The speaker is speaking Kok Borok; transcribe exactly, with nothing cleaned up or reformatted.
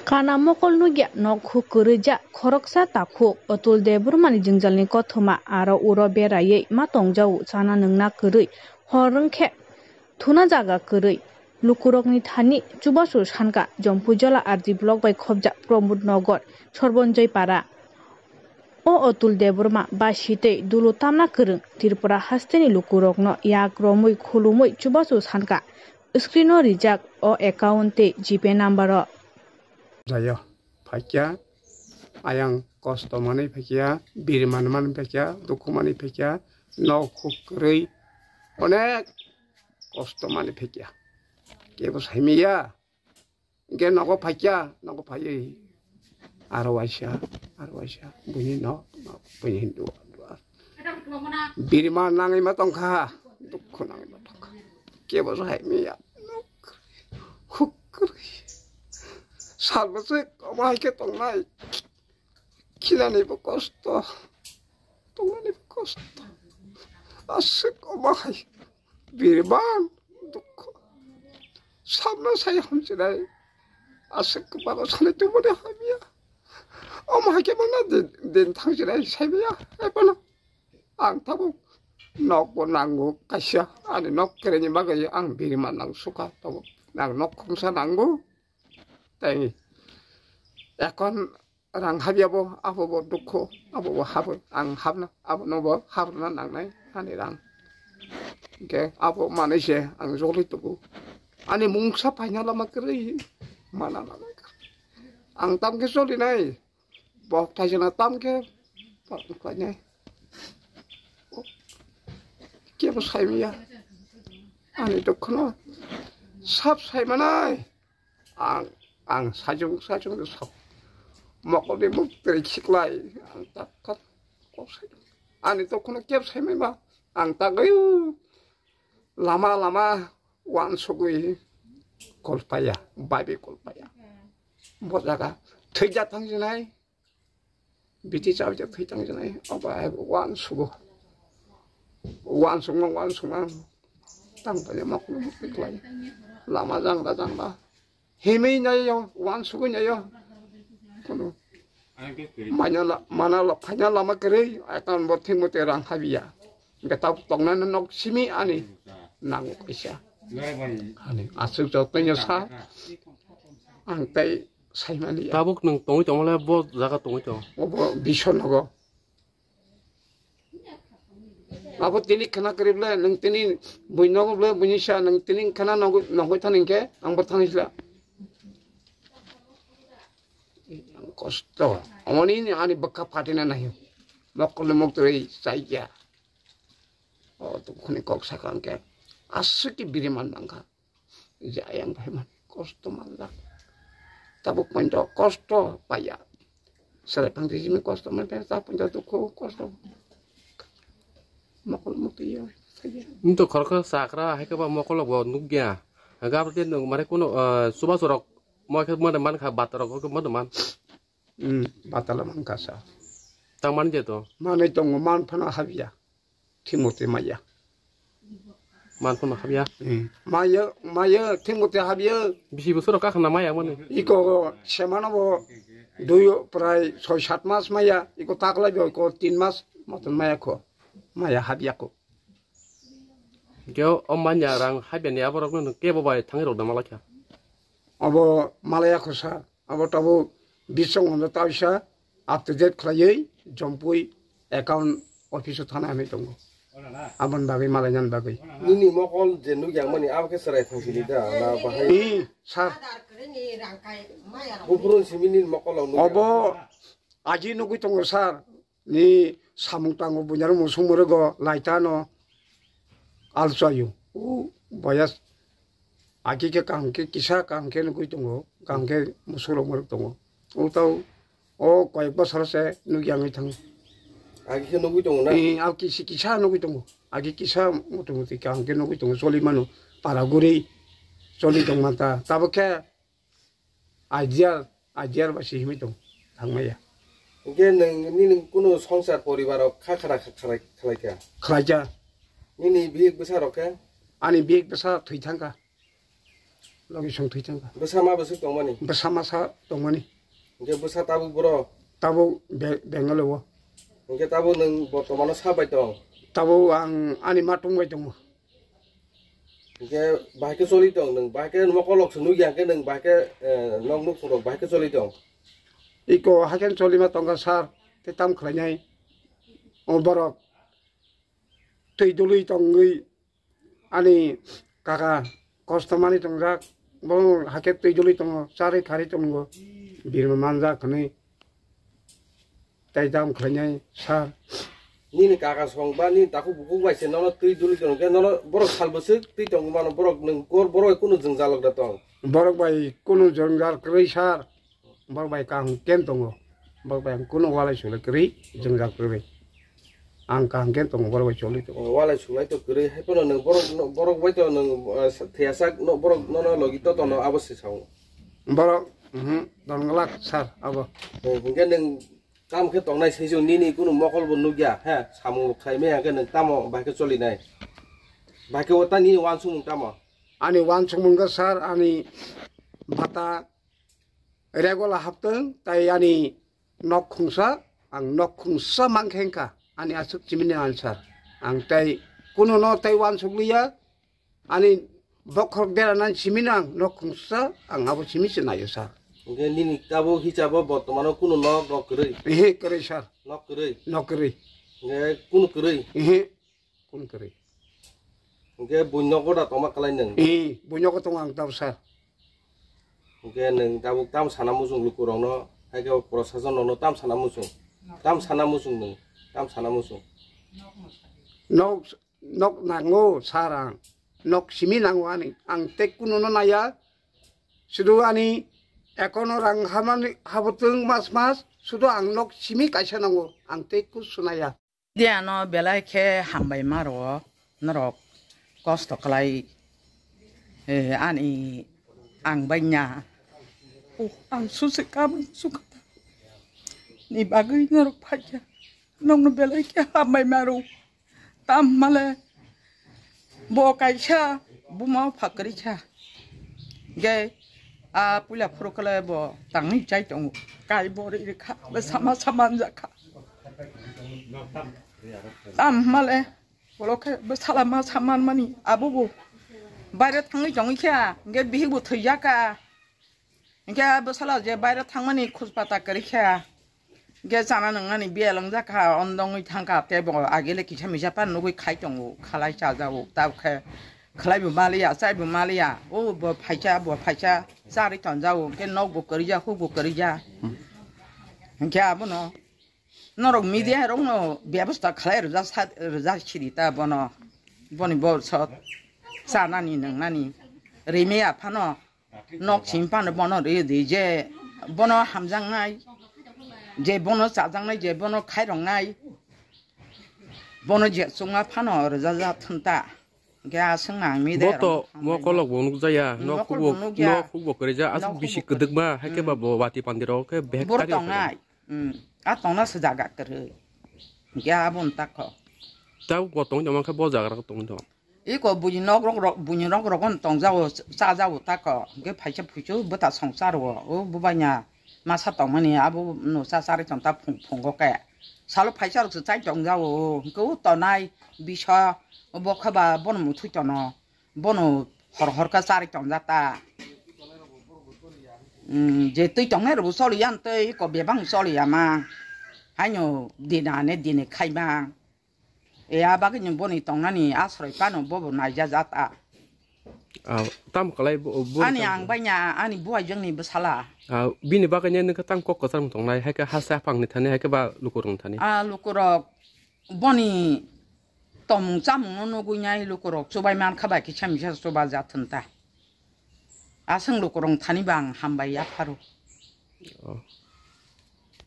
Kana mokol nugya nok huk kwrwi jak khoroksa takhuk Otul Debbarmani jwngjalni kothoma aro uro beraiwi ma tongjao chana nwngna kwrwi hor wngkhe thuna jaga kwrwi lukurokni thani chubachu sanka Jompuijola R D block bai khobjak Pramod Nagar Sorbonjoi Para. O Otul Debbarma ba sitei dulu tamna kwrwng Tripura hasteni lukurokno yak romwi khulumwi chubachu sanka screen o rijak o account tei GPay number o. Jayo, phaikya, ayang kosto manwi phaikya, biri man manwi phaikya, dukhu manwi phaikya, nok huk kwrwi, onek kosto manwi phaikya. Kebo saimiya, hingke nogo phaikya, nogo phaiwi, aro waisa, aro waisa, buini nok, nok, buini hindu, duar. Birma nangwi ma tongkha, dukhu nangwi ma tongkha. Kebo saimiya, nok, huk kwrwi. Salbwswk omo hai khe tongnai. Khinani bo kosto, tongnani bo kosto. Aswk omo hai birman dukho. Sabno sai hamchinai. Aswk baba sanai tubuni hamya. Omo hai khe mano din, din thangchinai saibiya. Ebono ang tabuk nok bo nango kaisa. Ani nok kereni bagwi ang birman nang sukha tabuk. Ang nok khungsa nango. Tei ekon rang habya bo, abo bo dukho, abo bo habo, ang habna, abo no bo habruna nangnai ani rang. Hingke abo manwi se ang joli tubu. Ani mungsa paina lama kwrwi, mana lama kwrwi. Ang tam khe joli nai, bok thaisana tam khe, painai. Kebo saimaya, ani dukhono sab saimanai. Ang, ang sajung sajung de sok. Mokol de muk teri khiklai. Ang tak kat kok sai. Ani to kono kep sai mai ba. Ang tak ayu. Lama lama wan sugui kolpaya, babi kolpaya. Bo jaga thwijak thang jinai. Biti chawjak thwi tang janai, obo hai wan sugo. Wan sungma, wan sungma. Tang paina mok mok tiklai. Lama jangla jangla. Himwi nai yo, wan sugwi nai yo. Kono. Manya la, mana la, phaina lama kwrwi, akan bo thik mote rang habiya. Hingke tabuk tongnani nok simi ani nango kaisa. Ani aswk jotoni sa. Ang tei saimani ya. Tabuk nwng tongwi tongmale bo jaga tongwi tong. Obo Bishwanagar. Abo tini khana kwrwi ble, nwng tini bui nogo ble, buini sa nwng tini khana nogwi, nogwi thani hwnkhe ang bo thani sila. Kosto. Omoni ni ani bwkha phatina naio. Mokol ni mokol twi chaiya. O to khuni kok sakha hwnkhe. Aswk ki biriman mangkha. Je ayang bai man kosto manjak. Tabuk poito kosto paiya. Serai pang tijimi kosto man paiya, ta poito dukhu kosto. Mokol mukti ya, thaiya. Nto khoroksa sakra hai khe ba mokol bo nukya. Gabra de nung mare kuno, eh, subaso rok mo khe mane man kha bata rok ko mane man. Hmm, bata la man kha sa. Tang man je to. Mane tongo man phana habya. Thimoti maya. Man phano habya. Hmm. Maya, maya, thimoti habya. Bisi bosor ka khana maya mani. Iko semana bo dui prai soi sat mas maya. Iko taklai bo iko tin mas moton maya ko. Maya habya ko. Keo o manya rang habya ni aborok no kebo bai thangi rok da malakha. Abo malaya ko sa. Abo tabuk bisong hono taisa up to date khlaiwi Jompui account office o thana hinwi tongo. Aboni bagwi malainan bagwi. Nini mokol je nukya mani abo khe chwrai thang sini da na bahai. Ee, sir. Buphuru simi nini mokol rok nukya. Obo agi nugwi tongo, sir. Ni samung tango bunyaro musung morogo laitano alchayo. O boyas agi khe kaham khe kisa kaham khe nugui tongo, kaham khe musung rok morok tongo. O tau o koyek bosor se nugui angui thango. Agi khe nugui tongo na? Eh, agi kisi kisa nugui tongo. Agi kisa muti muti kaham khe nugui tongo. Choli mano para guri choli tong manta. Tabuk khe Idea, idea ba si himwi tong, thangmaya. Hingke nwng, nini kunu songsar poribar rok kha khara kha-, khalai, khalai kha? Khalai kha. Nini bihik bwsa rok khe? Ani bihik bwsa thwi thang kha. Logi song thwi thangkha. Bwsa ma bwswk tongmani? Bwsa masa tongmani. Hwnkhe bwsa tabuk bro? Tabuk Be-, Bengaluru o. Hwnkhe tabuk nwng bortomano sabai tong? Tabuk ang ani ma tongbai tongo. Hwnkhe bahai khe choli tong nwng, bahai khe mokol rok se nukya hwnkhe nwng bahai khe, eh, nok nukhung rok bahai khe choli tong? Iko hakhe cholima tongkha sir, tei tam khlainai. O borok twi dului tongwi ani kaka kosto manwi tongjak, bo hakhe twi dului tongo, charwi kharwi tongo, birma manjak hwnwi tei dam khlainai sir. Nini kaka song ba nini takhuk bukhuk bai se nono twi dului tongo khe nono borok sal bwswk twi tongwi mano, borok nwng kor borok bai kunu jwngjal rok da tong? Borok bai kunu jwngjal kwrwi sir. Borok bai kaham khe tongo. Borok bai ang kunu walai sulai kwrwi, jwngjal kwrwi. Ang kaham khe tongo, borok bai choli tongo. Oh, walai sulai to kwrwi, hai phano nwng borok, no, borok bai to nwng, eh, sa-, thwiyasak, no, borok nono logi to tono abo se sao. Borok, mhm, tongglak sir, abo. Eh, hwnkhe nwng kam khe tongnai saichung nini kunu mokol bo nukya, he, samung bo khlai maya hwnkhe nwng tamo bahai khe cholinai? Bahai khe o ta nini wansukmung tamo? Ani wansukmung khe sir, ani bata Regola haptwng tai ani nok khungsa, ang nok khungsa mankhe wngkha ani aswk chimini answer. Ang tai kununo tai wansukliya, ani bokhorok dera nang chimino ang nok khungsa, ang abo chimi se naio sir. Hwnkhe nini tabuk hisabo bortomano kunu nok rok kwrwi? Ehe, kwrwi sir. Nok kwrwi? Nok kwrwi. Hwnkhe kunu kwrwi? Ehe. Kun kwrwi. Hwnkhe buino nogo da tongma kwlai nwng? Ee, buino nogo tongo ang tabuk sir. Hwnkhe nwng tabuk tam sana muchung lukurokno, hai khe prosason rokno tam sana muchung? Tam sana muchung nwng? Tam sana muchung? Nok, nok nango sir ang. Nok simi nango ani. Ang tei kununo naiya. Sudu ani account-o rang hamani habotwng mas mas. Sudu ang nok simi kaisa nango. Ang tei kusu naiya. Diano belai khe hambai ma rwo, norok kosto khlai, eh, ani ang bainya. Oh, ang susi kabui sukha. Ni bagwi norok phaikha. Nokno belai khe hambai ma rwo. Tam male. Bo kaisa buma pha kwrwi kha. Ge a puila phuru kale bo tangwi chai tongo. Kai bo ri ri kha. Be sama sama wngja kha. Tam male. Bolo khe be sala ma saman mani abo bo. Baire thangwi tongwi kha. Ge bihik bo thwijak kha. Hingke bwsala je baire thangmani khuspata kwrwi kha. Hingke chana nwngnani biyal wngjak kha, ondongwi thang kha, tei bo agele kisa misa pan nugwi khai tongo, khalai chajago, tabukhe khlaibo maliya, chaibo maliya, o bo phaisa, bo phaisa, charwi tonjago, hingke nokbo kwrwija, hukbo kwrwija. Hingke abono norok media rokno bebosta khlai rwjak sa, rwjak siri ta bono, boni bosot chanani nwngnani rimi aphano. Nok simi phano bono ri di je bono hamjaknai, je bono chajaknai, je bono khairoknai, bono je chwngma phano rwjajak thwng ta. Hingke aswk nang mi de. Bo to rok mokolok bo nukjaya, nok mokol bo hukbo, nukya. Nok hukbo kwrwija, aswk nok bisi hukbo kwrwi. Kwdwkma, hai khe ba bo wati pandi rok khe bek. Buro kari tongnai. Hmm. A tongna se jaga kwrwi. Hingke aboni takho. Ta bo tong tongma khe bo jaga rok tong tong. Iko buini nok rok, rok, buini nok rok on tongjago, chajago tako. Hingke phaisa phuichu bwta songchar o, o bubaina masa tongmani abo no cha chari tongta phung, phungo ke. Salo phaisa rok se chai tongjago, hingke o tonai bisa, o bokha ba bono muthui tono, bono hor hor khe chari tongjak ta. Hmm, je twi tongnai rok bo choliya, tei iko bebak choliya ma. Haino dina ne dini khaima. E, a bagwi ni boni tongnani asroi phano bobo naijajak ta. Ah, tam kwlai bo, bo ani tamo. Ang baina ani buai jongni bwsala. Ah, bini bagwi ni nokha tang kok kwchang tongnai, hai khe hasta phangni thani, hai khe ba lukurokni thani. Ah, lukurok boni tomung chamungno nugwi nai lukurok chubai mankha bai kisa misa chuba jathwng ta. Aswng lukurok thani ba ang hambai yapharo. Oh.